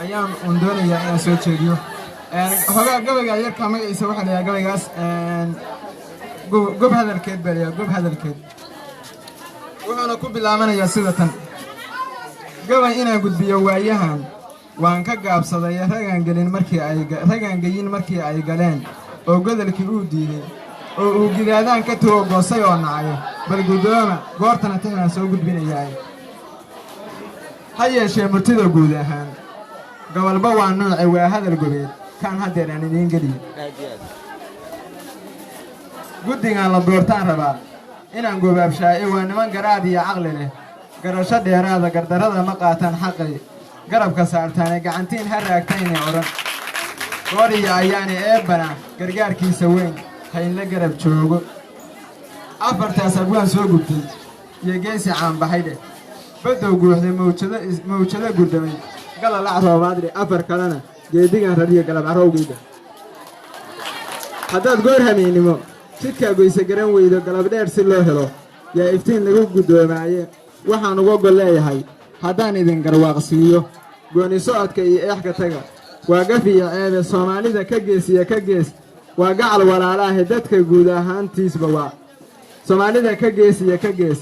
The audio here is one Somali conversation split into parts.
Ayaan un doonayaa inaan soo jeediyo hogaa gabayga yarka. Magaciisa waxaa la yidhaha gabaygaas Gob Hadalkeed baa la yidhaha. Gob Hadalkeed wuxuuna ku bilaabanayaa sida tan: Gabay inaan gudbiyo waayahan waan ka gaabsaday, ragaan gelin markii ay ragaan geyin markii ay galeen oo godolkii uu diiday oo uu gidaadaan ka tago goosay oo nacay. Bal guddooma goortana tixnaan soo gudbinayaa. Ha yeeshee, murtida guud ahaan gobolba waa nooce, waa hadal gobeed kaan haddeer aan idiin geliyo. Guddigan la doortaan rabaa inaan gobaabshaaye. Waa niman garaad iyo caqli leh, garasho dheeraada, gardarrada ma qaataan, xaqay garabka saartaane. Gacantiin ha raagtayne odhan gooriya ayaani, eebbana gargaarkiisa weyn haynla garab joogo. Afartaas abwaan soo gubtay iyo geesi caanbaxay dheh, baddow guuxday, mawjado mawjado gurdamay, galalac roobaad dheh, afar kalena geedigan rariyo galab carowgayda. Haddaad goor hameennimo jidkaa goyse garan weydo, galab dheer si loo helo yaa iftiin lagu guddoomaaye. Waxaan uga gol leeyahay haddaan idin garwaaqsiiyo, gooni socodka iyo eexka taga waa gaf iyo ceebe. Soomaalida ka gees iyo ka gees waa gacal walaalaahe, dadka guud ahaantiisba waa Soomaalida ka gees iyo ka gees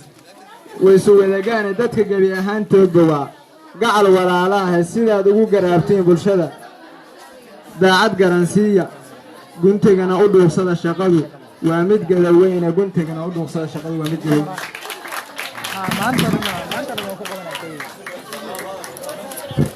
waysu wadagaane, dadka gebi ahaantoodba waa gacal walaalaahe. Sidaad ugu garaabtiin bulshada daacad garansiiya, guntigana u dhuuqsada, shaqadu waa mid gadaweyne. Guntigana u dhuuqsada, shaqadu waa mid gadaweyn.